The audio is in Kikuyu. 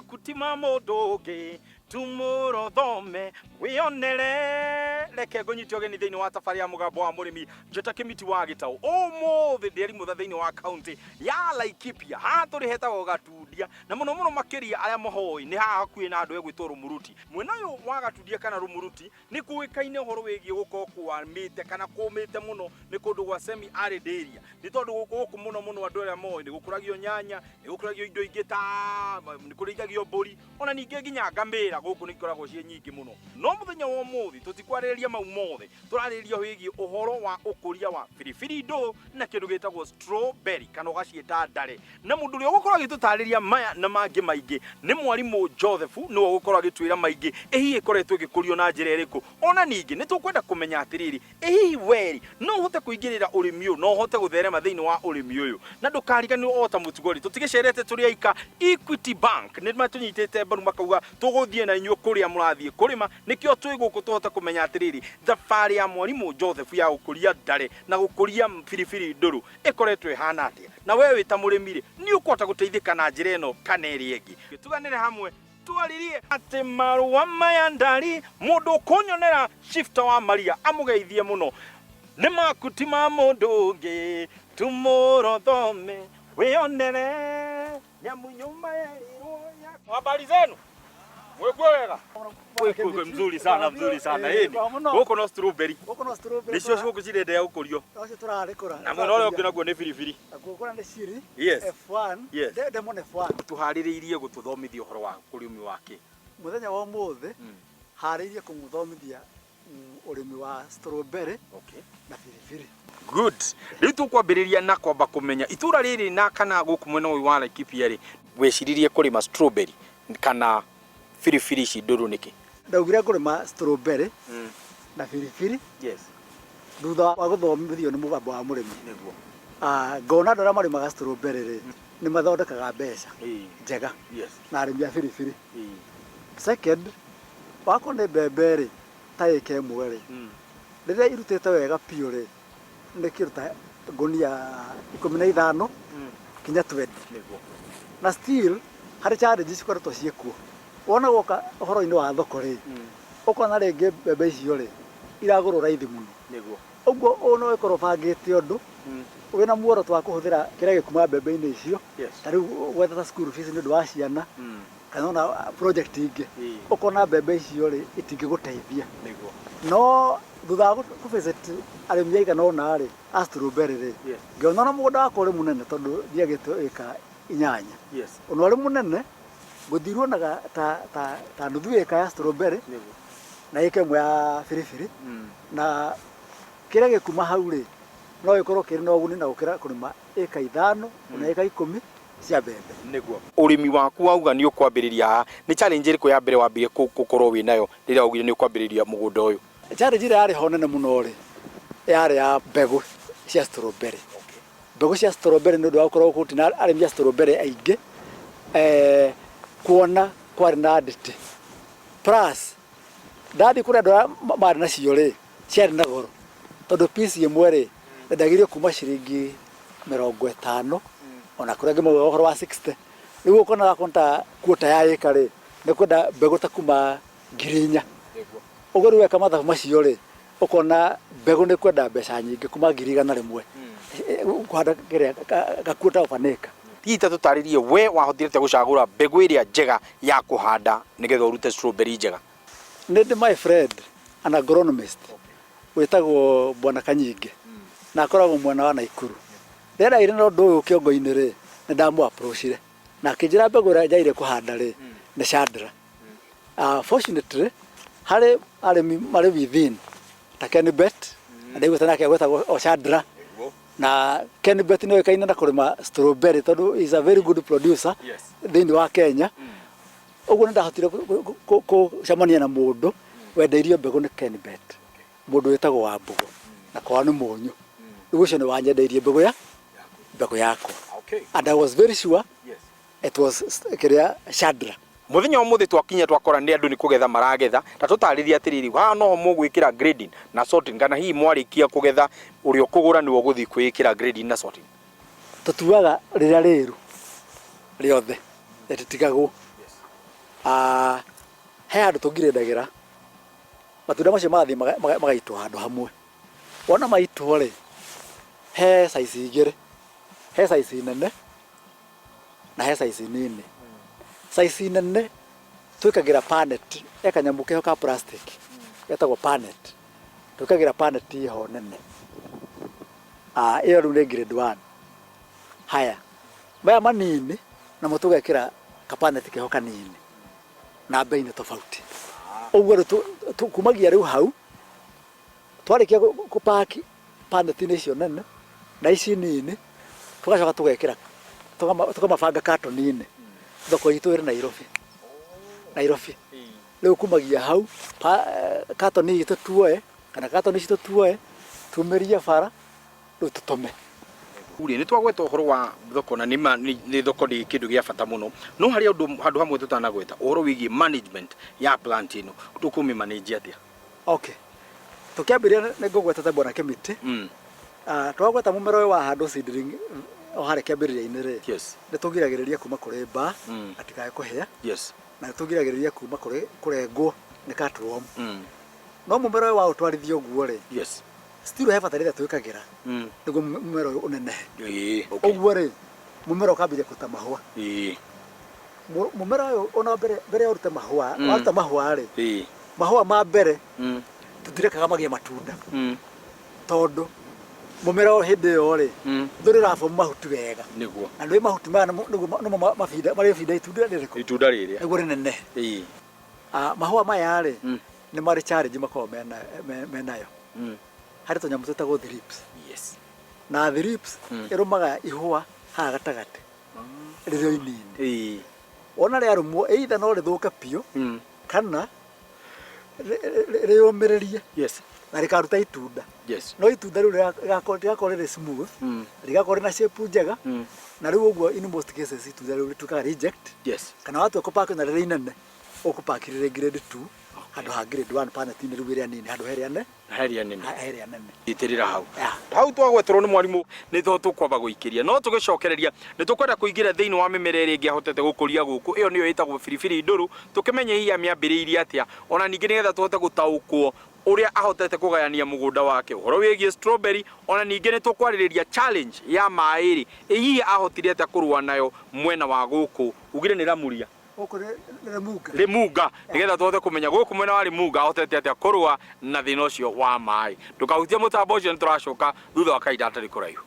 Maku ti ma mũndũ ũngĩ, tumũro thome wĩonere. Reke ngũnyite ũgeni thĩinĩ wa tabarĩ ya Mũgambo wa Mũrĩmi. Njĩta Kĩmiti wa Gĩtaũ. Ũmũthĩ ndĩ Rimũtha thĩinĩ wa kaunti ya Laikipia. Haha tũrĩ hetagwo Gatundia, na mũno mũno makĩria arĩa mahoĩ nĩ haha hakuhĩ na andũ egwĩtwo Rũmuruti. Mwena ũyũ wa Gatundia kana Rũmuruti nĩ kũĩkaine ũhoro wĩgiĩ gũkorwo kwamĩte kana kũmĩte mũno, nĩ kũndũ gwa semi arid area, nĩ tondũ gũkũ mũno mũno andũ arĩa moĩ nĩ gũkũragio nyanya, nĩ gũkũragio indo ingĩ ta nĩ kũrĩithagio mbũri, ona ningĩ nginya ngamĩra gũkũ nĩ ikoragwo ciĩ nyingĩ mũno. No mũthenya wa ũmũthĩ tũtikwarĩrĩria mau mothe, tũrarĩrĩria wĩgiĩ ũhoro wa ũkũria wa biribiri ndũrũ na kĩndũ gĩtagwo strawberry kana ũgaciĩta ndare. Na mũndũ ũrĩa ũgũkorwo agĩtũtarĩria maya na mangĩ maingĩ nĩ mwarimũ Joseph, nĩwe ũgũkorwo agĩtwĩra maingĩ, ĩ hihi ĩkoretwo ĩgĩkũrio na njĩra ĩrĩkũ. Ona ningĩ nĩ tũkwenda kũmenya atĩrĩrĩ, ĩ hihi we-rĩ, no ũhote kũingĩrĩra ũrĩmi ũyũ, no ũhote gũtherema thĩinĩ wa ũrĩmi ũyũ? Na ndũkariganĩrwo o ta mũtugo rĩ, tũtigĩcerete tũrĩ aika. Equity Bank nĩ matũnyitĩte mbaru makauga tũgũthiĩ na inyuĩ kũrĩa mũrathiĩ kũrĩma, nĩkĩo twĩ gũkũ tũhote kũmenya atĩrĩrĩ, thabarĩ ya mwarimũ Joseph ya gũkũria ndare na gũkũria biribiri ndũrũ ĩkoretwo ĩhana atĩa, na we wĩ ta mũrĩmi rĩ, nĩ ũkũhota gũteithĩka na njĩra ĩno kana ĩrĩa ĩngĩ. Tuganĩre hamwe twaririe atĩ marũa maya ndari mũndũ ũkũnyonera shifter wa Maria amũgeithie mũno, nĩ maku ti ma mũndũ ũngĩ, tumũrothome wĩonere nĩamu nyũmba yerirwo ya. Habari zenu, mwĩkuo wega? Mwĩkuo mzuri sana, mzuri sana. Ĩni gũkũ no strawberry. Gũkũ no strawberry. Nĩcio gũkũ cirendea gũkũrio. Nocio tũrarĩkũra. Na mwena ũrĩa ũngĩ naguo nĩ biribiri. Naguo kũrĩa nĩ Chiri. F1. Demon F1. Tũharĩrĩirie gũtũthomithia ũhoro wa ũrĩmi wa kĩ? Mũthenya wa ũmũthĩ harĩirie kũmũthomithia ũrĩmi wa strawberry na biribiri. Good. Rĩu tũkwambĩrĩria na kwamba kũmenya itũra rĩrĩ na kana gũkũ mwena ũyũ wa Laikipia rĩ, weciririe kũrĩma strawberry kana biribiri ici ndũrũ nĩkĩ? Ndaugire ngũrĩma strawberry na biribiri thutha wa gũthomithio nĩ Mũgambo wa Mũrĩmi. Ah, ngona andũ arĩa marĩmaga strawberry rĩ, nĩ mathondekaga mbeca njega na arĩmi a biribiri. Second, wakorwo nĩ mbembe rĩ, ta ĩka ĩmwe rĩ, rĩrĩa irutĩte wega biũ rĩ, nĩ kĩndũ ta ngũnia 15 kinya 20. Na still harĩ challenges cikoretwo ciĩkuo. Wona woka ũhoro-inĩ wa thoko rĩ, ũkona rĩngĩ mbembe icio rĩ, iragũrwo raithi mũno. Ũguo ũũ no ũkorwo ũbangĩte ũndũ wĩna muoroto wa kũhũthĩra kĩrĩa gĩkuma mbembe-inĩ icio, ta rĩu gwetha ta school fees nĩ ũndũ wa ciana, kana ona project ingĩ, ũkona mbembe icio rĩ, itingĩgũteithia. No thutha wa kũ visit arĩmi aigana ũna rĩ, a strawberry rĩ, ngĩona ona mũgũnda wakwa ũrĩ mũnene tondũ ndiagĩte ĩka 8. Ona ũrĩ mũnene, ngũthiĩ ruonaga ta, ta, ta nuthu ĩka ya strawberry na ĩka ĩmwe ya biribiri, na kĩrĩa gĩkuma hau rĩ, no gĩkorwo kĩrĩ na ũguni na gũkĩra kũrĩma ĩka 5 ona ĩka 10 cia mbembe. Ũrĩmi waku wauga nĩ ũkwambĩrĩria haha, nĩ challenge ĩrĩkũ ya mbere wambire gũkorwo wĩ nayo rĩrĩa waugire nĩ ũkwambĩrĩria mũgũnda ũyũ? Challenge ĩrĩa yarĩ ho nene mũno rĩ, yarĩ ya mbegũ cia strawberry. Mbegũ cia strawberry nĩ ũndũ wa gũkorwo gũtirĩ na arĩmi a strawberry aingĩ, kuona kwarĩ na ndĩtĩ. Plus ndathiĩ kũrĩ andũ arĩa marĩ nacio rĩ, ciarĩ na goro, tondũ piece ĩmwe rĩ, yendagĩrio kuma ciringi 50, ona kũrĩ angĩ maugaga ũhoro wa 60. Rĩu ũkonaga akorwo nĩ ta quarter ya ĩka rĩ, nĩ ũkwenda mbegũ ta kuma 4,000. Ũguo rĩu weka mathabu macio rĩ, ũkona mbegũ nĩ kwenda mbeca nyingĩ kuma 100,000 kũhanda kĩrĩa ga quarter of an acre. Hihi ta tũtarĩrie we wahotire atĩa gũcagũra mbegũ ĩrĩa njega ya kũhanda nĩgetha ũrute strawberry njega? Nĩ ndĩ my friend an agronomist wĩtagwo Bwana Kanyingĩ na akoragwo mwena wa Naikuru. Rĩrĩa ndagĩire na ũndũ ũyũ kĩongo-inĩ rĩ, nĩ ndamũ approach-ire na akĩnjĩra mbegũ ĩrĩa njagĩrĩire kũhanda rĩ nĩ Chandra. Fortunately harĩ arĩmi marĩ within ta Kenibet, na ndaiguĩte nake agwetagwo o Chandra, na Kenibet nĩ oĩkaine na kũrĩma strawberry tondũ is a very good producer thĩinĩ wa Kenya. Ũguo nĩ ndahotire gũcemania na mũndũ wendeirio mbegũ nĩ Kenibet, mũndũ wĩtagwo Wambũgũ na kwao nĩ Mũnyũ. Rĩu ũcio nĩ wanyendeirie mbegũ ya mbegũ yakwa and I was very sure it was kĩrĩa Chandra. Mũthenya wa ũmũthĩ twakinya twakora nĩ andũ nĩ kũgetha maragetha, ta tũtarĩrie atĩrĩrĩ, haha noho mũgwĩkĩra grading na sorting kana hihi mwarĩkia kũgetha ũrĩa ũkũgũra nĩwe ũgũthiĩ kwĩĩkĩra grading na sorting? Tũtuaga rĩrĩa rĩru rĩothe rĩtitigagwo. Ah, he handũ tũngirĩndagĩra matunda macio magathiĩ magaitwo handũ hamwe. Wona maitwo rĩ, he size igĩrĩ, he size nene na he size nini. Size nene twĩkagĩra panet, he kanyamũ keho ka plastic getagwo panet, twĩkagĩra panet ĩho nene. Ah, ĩyo rĩu nĩ grade one. Haya, maya manini namo tũgekĩra kapaneti keho kanini na mbei nĩ tofauti. Ũguo rĩu kumagia rĩu hau twarĩkia kũpaki paneti-inĩ icio nene na ici nini tũgacoka tũgekĩra tũkamabanga katoni-inĩ. Thoko itũ ĩrĩ Nairobi. Nairobi. Rĩu kumagia hau katoni itũ tuoe kana katoni citũ tuoe tumĩrie bara rĩu tũtũme. Rĩ nĩ twagweta ũhoro wa thoko na nĩma nĩ thoko nĩ kĩndũ gĩa bata mũno no harĩ ũndũ handũ hamwe tũtanagweta ũhoro wĩgiĩ management ya plant ĩno tũkũmĩ manage atĩa? Okay. Tũkĩambĩrĩria nĩ ngũgwetete bwana Kĩmĩtĩ. Ah, twagweta mũmera ũyũ wahandwo seedling o harĩa kĩambĩrĩria-inĩ rĩ, nĩ tũgiragĩrĩria kuma kũrĩ mbaa atikae kũhĩa na nĩ tũgiragĩrĩria kuma kũrĩ kũrengwo nĩ cutworm. No mũmera ũyũ waũtwarithia ũguo rĩ, still he bataraitha twĩkagĩra nĩguo mũmera ũyũ ũnenehe. Ũguo rĩ, mũmera ũkambĩrĩria kũruta mahũa. Mũmera ũyũ ona mbere mbere ya ũrute mahũa, waruta mahũa rĩ, mahũa ma mbere tũtirekaga magĩe matunda tondũ mũmera ũyũ hĩndĩ ĩyo rĩ, ndũrĩ ũrabomu mahuti wega. Nĩguo. Na ndũĩ mahuti maya nĩguo nĩmo mabinda marĩbinda itunda rĩrĩkũ? Itunda rĩrĩa. Nĩguo rĩnenehe. Mahũa maya rĩ, nĩ marĩ challenge makoragwo menayo. Harĩ tũnyamũ twĩtagwo thrips. Na thrips ĩrũmaga ihũa haha gatagatĩ rĩrĩ o inini. Wona rĩarũmwo either no rĩthũke biũ kana rĩyũmĩrĩrie na rĩkaruta itunda. No itunda rĩu rĩgakorwo rĩrĩ smooth, rĩgakorwo rĩna shape njega na rĩu ũguo in most cases itunda rĩu rĩtuĩkaga reject kana watua kũpack na rĩrĩ inene ũkũpack rĩrĩ grade 2 handũ ha grade 1 paneti-inĩ rĩu ĩrĩa nini handũ ha ĩrĩa ne Heria nene. Heria nene. Itĩrĩra hau. Hau twagweterwo nĩ mwarimũ nĩ to tũkwamba gũikĩria no tũgĩcokereria nĩ tũkwenda kũingĩra thĩinĩ wa mĩmera ĩrĩa ĩngĩ ahotete gũkũria gũkũ ĩyo nĩyo ĩtagwo biribiri ndũrũ tũkĩmenye hihi amĩambĩrĩirie atĩa ona ningĩ nĩgetha tũhote gũtaũkwo ũrĩa ahotete kũgayania mũgũnda wake ũhoro wĩgiĩ strawberry ona ningĩ nĩ tũkwarĩrĩria challenge ya maĩ rĩ ĩ hihi ahotire atĩa kũrũa nayo mwena wa gũkũ ugire nĩ Ramuria Gũkũ nĩ Rĩmunga. Rĩmunga nĩgetha tũhote kũmenya gũkũ mwena wa Rĩmunga ahotete atĩa kũrũa na thĩna ũcio wa maĩ. Ndũkahutie mũtambo ũcio nĩ tũracoka thutha wa kahinda gatarĩ kũraihu.